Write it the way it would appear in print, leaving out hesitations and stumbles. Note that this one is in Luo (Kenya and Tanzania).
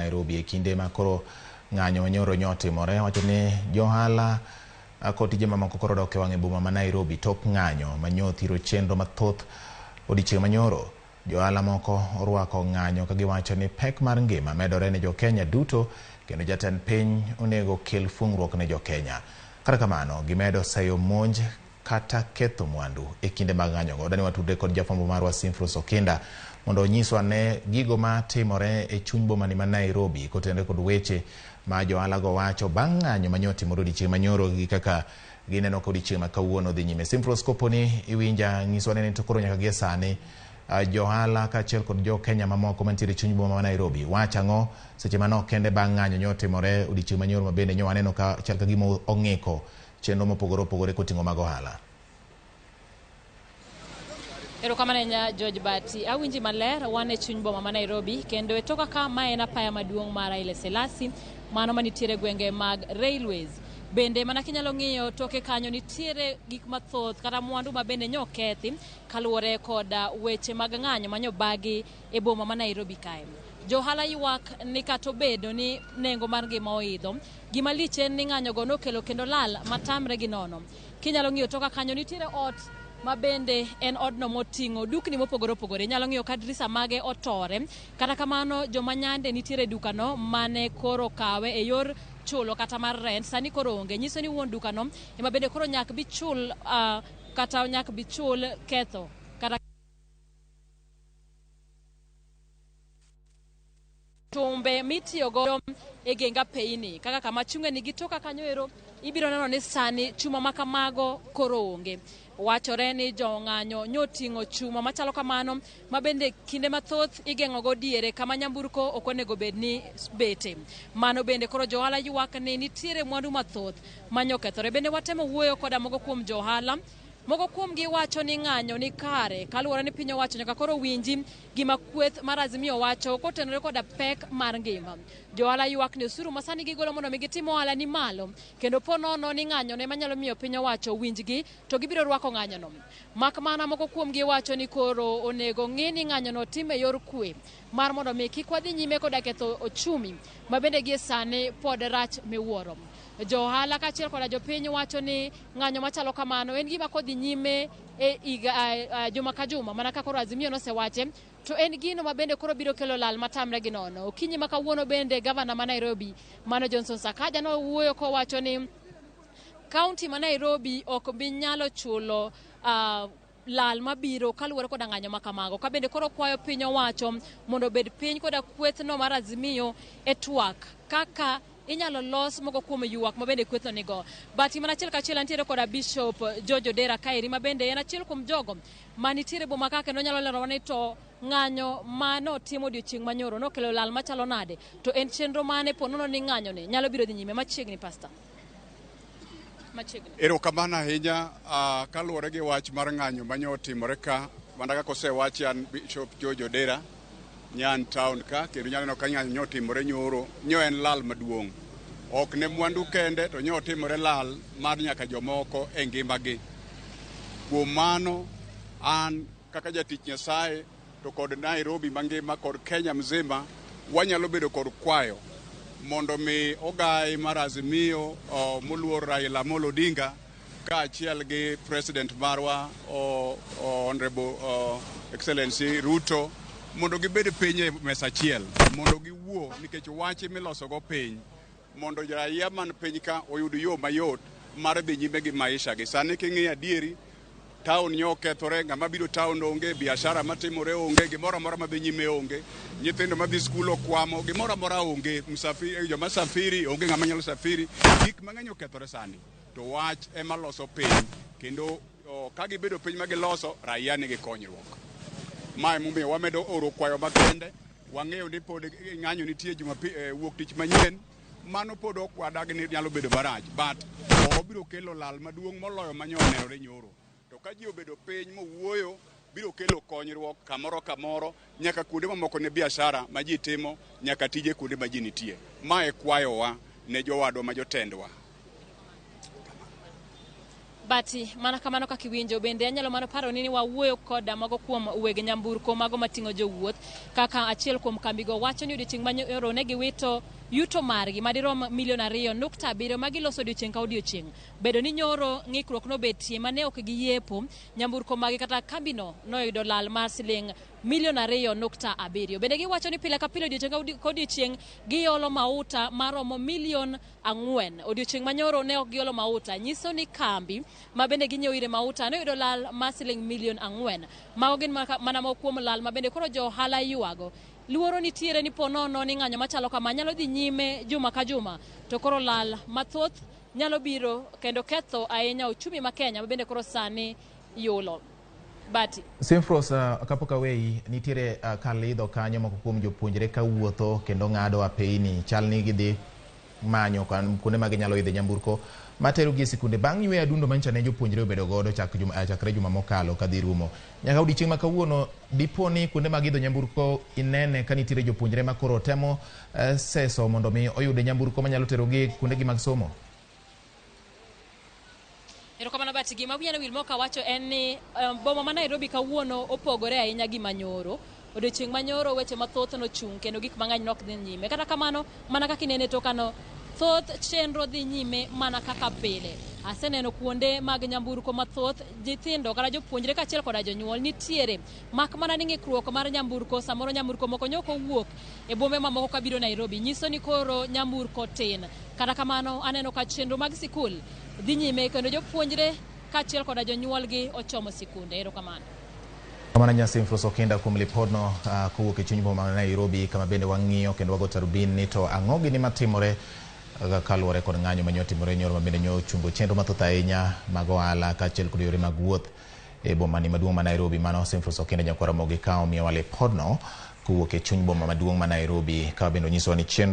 Nairobi e kinde ma koro ng'anyo manyoro nyo otimore. Wacho ni johala kod tije mamoko koro dok e wang' e boma ma Nairobi tok ng'anyo manyo thiro chenro mathoth odiochieng' manyoro. Johala moko orwako ng'anyo ka giwacho ni pek mar ngima medore ne jokenya duto kendo jatend piny onego kel fung'ruok ne jokenya. Kata kamano, gimedo seyo monj kata ketho mwandu e kinde mag ng'anyogo. Dani watudre kod jafwambo marwa Simfros Okinda mondo onyiswa ne gigo matimore e chuny bomani ma Nairobi kotenore kod weche ma johala go wacho bang' ng'anyo manyo otimore odiochieng' manyoro gi kaka gineno ka odiochieng' ma kawuono dhi nyime. Simfros, koponi iwinja, nyiswa ne ni to koro nyaka gie sani johala kaachiel kod jo Kenya mamoko mantiere e chuny boma ma Nairobi wacho ang'o seche manok kende bang' ng'anyo nyo otimore odiochieng' manyoro ma bende nyo waneno ka chal ka gima ong'iko chenro mopogore opogore koting'o mag ohala. Erokamano ahinya George Bati. Awinji maler, wan e chuny boma ma Nairobi kendo e toka ka ma en apaya maduong' mar Haile Selassie, mano manitiere gwenge mag Railways. Bende mana kinyalo ng'iyo toke kanyo nitiere gik mathoth kata mwandu ma bende nyo okethi kaluwore koda weche mag ng'anyo manyo bagi e boma ma Nairobi kae. Johala ywak ni kata obedo ni nengo mar ngima oidho, gima lich en ni ng'anyogo nokelo kendo lal matamre gi nono. Kinyalo ng'iyo toka kanyo nitiere ot ma bende en odno moting'o dukni mopogore opogore. Inyalo ng'iyo ka dirisa mage otore. Kata kamano joma nyande nitiere e dukano mane koro kawe e yor chulo kata mar rent sani koro onge. Nyiso ni wuon dukano ema bende koro nyak bi chul kata nyak bi chul ketho kata tumbe mitiyo godo e geng apeyni kaka kama chunge nigi toka kanyo ero ibiro neno ni sani chuma ma kamago koro onge. Wachore ni jong'anyo nyoting'o chuma machalo kamano ma bende kinde mathoth igeng'o go diere kama nyamburko ok onego bed ni bete. Mano bende koro johala ywak ni nitiere mwandu mathoth manyokethore. Bende watemo wuoyo koda moko kuom johala. Moko kuomgi wacho ni ng'anyo ni kare kaluwore ni piny owacho nyaka koro winji gima kweth mar Azimio wacho kotenore koda pek mar ngima. Johala ywak ni osuru masani gigolo mondo mi gitim ohala ni malo kendo po nono ni ng'anyo ne manyalo miyo piny owacho winjgi to gibiro rwako ng'anyono. Mak mana moko kuomgi wacho ni koro onego ng'i ni ng'anyono tim e yor kwe mar mondo mi kik wadhi nyime koda ketho ochumi ma bende gie sani pod rach miwuoro. Johala kaachiel koda jopiny wacho ni ng'anyo machalo kamano en gima kodhi nyime e higa juma ka juma mana ka koro Azimio nosewache to en gino ma bende koro biro kelo lal matamre gi nono. Okinyi ma kawuono bende gavana ma Nairobi mano Johnson Sakaja nowuoyo kowacho ni kaunti ma Nairobi ok bi nyalo chulo lal mabiro kaluwore koda ng'anyo ma kamago. Ka bende koro kwayo piny owacho mondo obed piny koda kwethno mar Azimio e twak kaka inyalo los moko kuom ywak ma bende kwethno nigo. But mana achiel kachiel antiere koda Bishop George Odera kaeri ma bende en achiel kuom jogo manitiere boma ka kendo nyalo lerowa ni to ng'anyo mano timo odiochieng' manyoro nokelo lal machalo nade to en chenro mane po nono ni ng'anyo ni nyalo biro dhi nyime machiegni pastor. Machiegni. Erokamano ahinya kaluwore gi wach mar ng'anyo manyo otimore ka mana kaka osewachi an Bishop George Odera nyan town ka kendo nyaneno ka ng'anyo nyo otimore nyoro nyo en lal maduong' ok ne mwandu kende to nyo otimore lal mar nyaka jomoko e ngimagi. Kuom mano an kaka jatich Nyasaye to kod Nairobi mangima kod Kenya mzima wanyalo bedo kod kwayo mondo mi ogai mar Azimio moluor Raila Amolo Odinga kaachiel gi president marwa Honorable Excellency Ruto mondo gibed piny e mesa achiel mondo giwuo nikech wach milosogo piny mondo raia man piny ka oyud yo mayot mar dhi nyime gi maisha gi. Sani king'iyo adieri town nyo okethore, ng'ama biro town onge, biashara matimore onge, gimoro amora madhi nyime onge, nyithindo madhi skul okwamo, gimoro amora onge, msafiri, joma safiri onge ng'ama nyalo safiri, gik mang'eny okethore sani. To wach ema loso piny kendo ka gibedo piny ma giloso, raia nigi konyruok. Ma emomiyo wamedo oro kwayo makende, wang'eyo ni pod ng'anyo nitie wuok tich manyien, mano pod ok wadagi ni nyalo bedo marach, but obiro kelo lal maduong' moloyo manyo onenore nyoro. To ka ji obedo piny mowuoyo, biro kelo konyruok kamoro kamoro, nyaka kuonde mamoko ne biashara ma ji timo, nyaka tije kuonde ma ji nitie. Ma e kwayowa ne jowadwa ma jotendwa. Bati, mana kamano kaka iwinjo, bende anyalo mana paro ni wawuoyo koda mago kuom weg nyamburko mago mating'o jowuoth, kaka achiel kuom kambigo wacho ni odiochieng' manyoro ne giwito yuto margi madirom 2.7 milion magiloso odiochieng' ka odiochieng'. Bedo ni nyoro ng'ikruok nobetie mane ok giyiepo, nyamburko magi kata kambino noyudo lal mar siling 2.7 milion. Bende giwacho ni pile ka pile, odiochieng' ka odiochieng', giolo mauta maromo milion 4. Odiochieng' manyoro ne ok giolo mauta, nyiso ni kambi ma bende ginyiewo ire mauta noyudo lal mar siling milion 4. Mago gin mana moko kuom lal ma bende koro jo ohala ywago. Luoro nitiere ni po nono ni ng'anyo machalo kama nyalo dhi nyime juma ka juma, to koro lal mathoth nyalo biro kendo ketho ahinya uchumi ma Kenya ma bende koro sani yulo. Bati. Simfros, kapok aweyi, nitiere kalidho kanyo moko kuom jopuonjre kawuotho kendo ng'ado apeini, chal ni gidhi manyo kuonde ma ginyalo idhe nyamburko materogi e sikunde bang' yweyo adundo manyicha ne jopuonjre obedo godo chak juma, chakre juma mokalo kadhi rumo nyaka odiochieng' ma kawuono. Dipo ni kuonde mag idho nyamburko inene ka nitiere jopuonjre ma koro temo seso mondo mi oyud nyamburko manyalo terogi kuondegi mag somo? Erokamano, Bati. Gima wiya wil mok awacho en ni boma ma Nairobi kawuono opogore ahinya gi manyoro. Odiochieng' manyoro weche mathoth nochung' kendo gik mang'eny nok dhi nyime. Kata kamano, mana kaka inene tokano, thoth chenro dhi nyime mana kaka pile. Aseneno kuonde mag nyamburko mathoth, nyithindo kata jopuonjre kaachiel koda jonyuol nitiere, mak mana ni ng'ikruok mar nyamburko, samoro nyamburko moko nyok owuok e bombe mamoko kabiro Nairobi, nyiso ni koro nyamburko tin. Kata kamano, aneno ka chenro mag sikul dhi nyime kendo jopuonjre kaachiel koda jonyuolgi ochomo sikunde. Erokamano. Kamano Nyasimfros Okinda kuom lipodno kowuok e chuny boma ma Nairobi, kama bende wang'iyo kendo wago tarubin ni to ang'o gini matimore kaluwore kod ng'anyo manyo timore nyoro, ma bende nyo ochungo chenro mathoth ahinya mag ohala kaachiel kod yore mag wuoth e boma ni maduong' ma Nairobi. Mano Simfros Okinda nyakwara Ramogi ka omiyowa lipodno kowuok e chuny boma maduong' ma Nairobi, ka bende onyisowa ni chenro